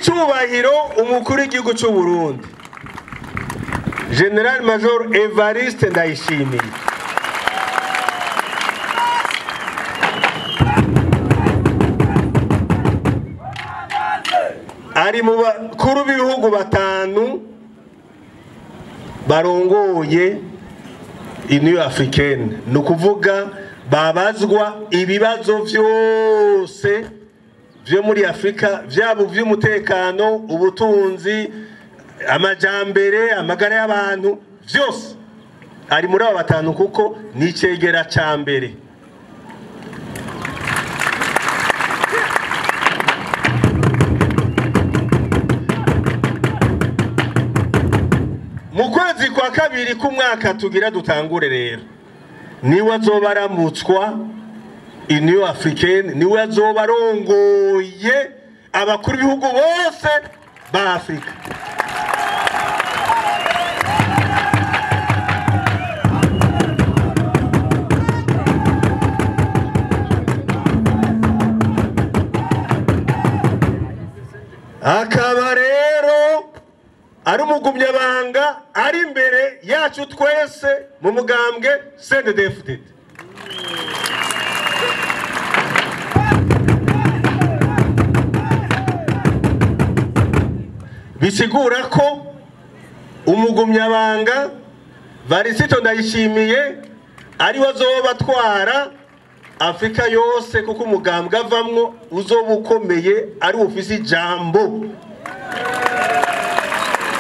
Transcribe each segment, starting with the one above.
Nyenicubahiro umukuru w'igihugu cy'u Burundi General Major Evariste Ndayishimiye ari mu bakuru b'ibihugu batanu barongoye Union Africaine, ni ukuvuga babazwa ibibazo vyose vyo muri Afrika, vyaba vy'umutekano, ubutunzi, amajambere, amagara y'abantu, vyose ari muri abo batanu kuko ni icegera ca mbere. Mu kwezi kwa kabiri k'umwaka tugira dutangure rero, niwe azoba aramutswa Union Africaine, niwe azoba arongoye abakuru b'ibihugu bose ba Afrika. Akaba rero ari umugumyabanga ari imbere yacu twese mu mugambwe CNDD-FDD. Bisigura ko umugumyabanga Varisito Ndayishimiye ari we azoba atwara Afrika yose, kuko umugambwe avamwo uzoba ukomeye ari ufise ijambo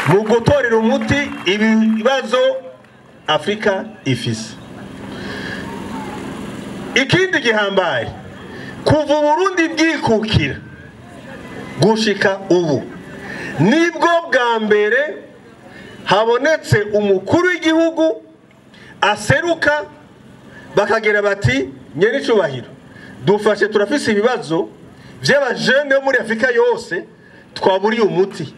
mu gutorera umuti ibibazo Afrika ifise. Ikindi gihambaye, kuva Burundi bwikukira gushika ubu, nibwo bwa mbere habonetse umukuru w'igihugu aseruka bakagera bati nyenicubahiro dufashe, turafise ibibazo vy'abajene bo muri Afrika yose twaburiye umuti.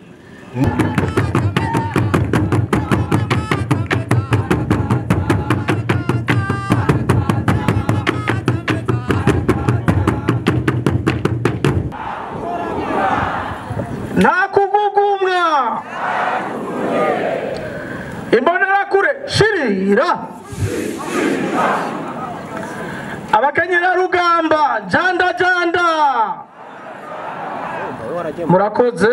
Nta kugugumwa, imbonerakure shirira, abakenyerarugamba janda janda, murakoze.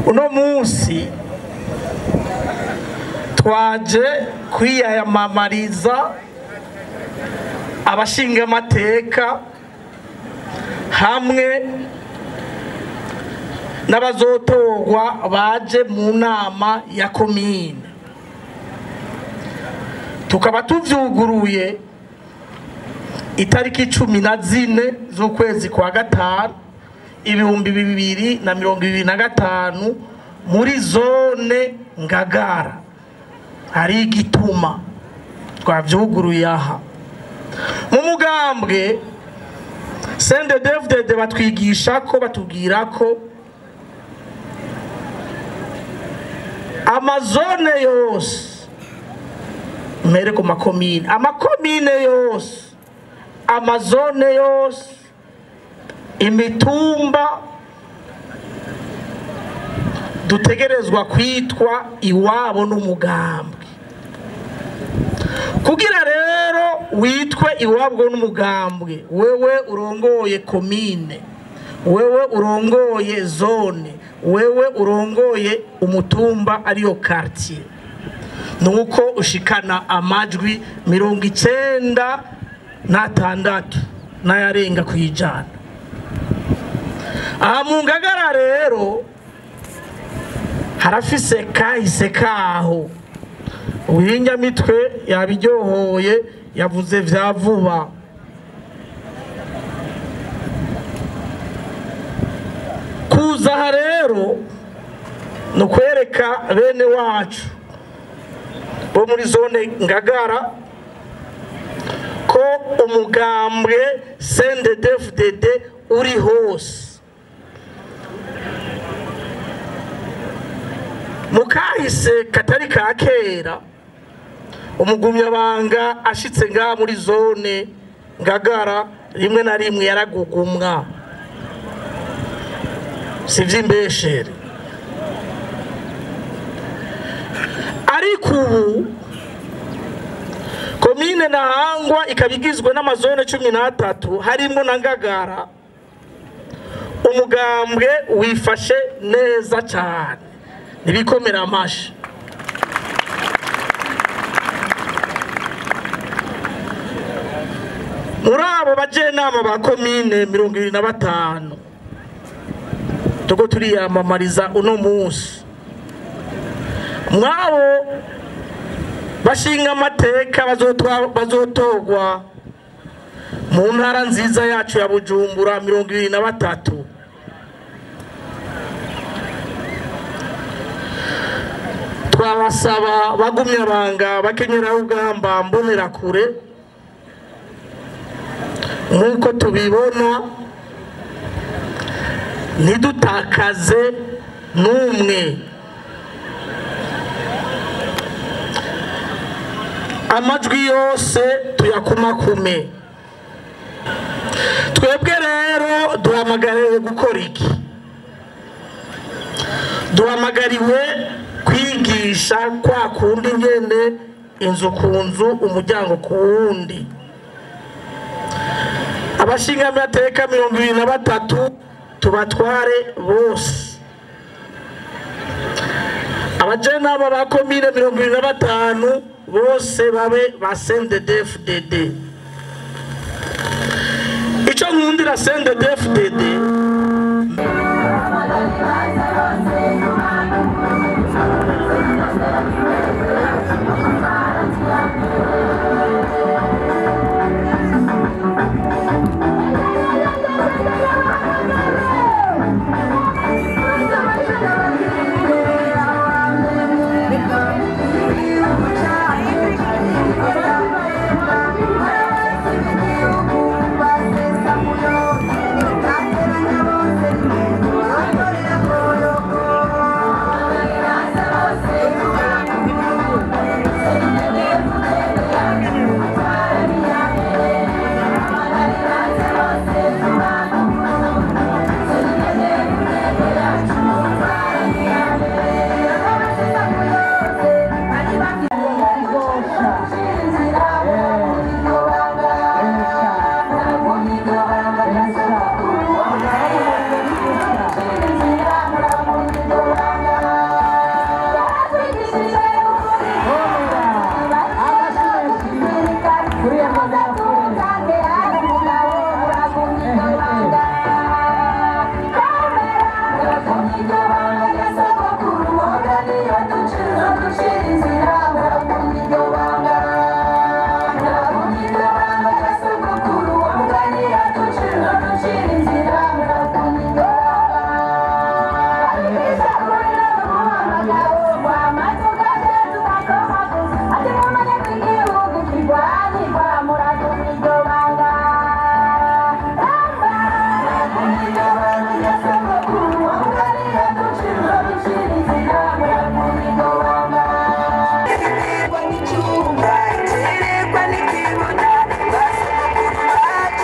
Uno munsi twaje kwiyamamariza abashingamateka hamwe n'abazotorwa baje mu nama ya komine, tukaba tuvyuguruye itariki 14 z'ukwezi kwa gatanu 2025 muri zone Ngagara. Hari igituma twavyuguruye aha mu mugambwe CNDD-FDD, batwigisha ko batubwira ko amazone yose, mere ku makomine, amakomine yose, amazone yose, imitumba dutegerezwa kwitwa iwabo n'umugambwe. Kugira rero witwe iwabwo n'umugambwe, wewe urongoye komine, wewe urongoye zone, wewe urongoye umutumba ariyo quartier, nuko ushikana amajwi 96 n'ayarenga kwijana. Aha mu Ngagara rero harafise kahise kaho. Uwinyamitwe yabiryohoye yavuze vya vuba. Kuza aha rero ni ukwereka bene wacu bo muri zone Ngagara ko umugambwe CNDD-FDD uri hose. Mu kahise katari ka kera, Umugumyabanga ashitse ngaha muri zone Ngagara rimwe na rimwe yaragugumwa, si ivy'imbeshere. Ariko ubu komine Ntahangwa ikaba igizwe n'amazone 13 harimo na Ngagara. Umugambwe wifashe neza cyane, nibikomera amashi. Muri abo bajenama ba komine 25 tuko turiyamamariza uno munsi, mwabo bashinga amateka bazotogwa mu ntara nziza yacu ya Bujumbura 23. Twabasaba bagumyabanga bakenyera rugamba mbonera kure nkuko tubibona, ntidutakaze n'umwe. Amajwi yose tuyakumakume. Twebwe rero duhamagariwe gukora iki? Duhamagariwe kwigisha kwa kundi nyene, inzu ku nzu, umuryango ku wundi. Abashingamateka 23 tubatware bose. Abajenama ba komine 25 bose babe ba CNDD-FDD. Ico nkundira CNDD-FDD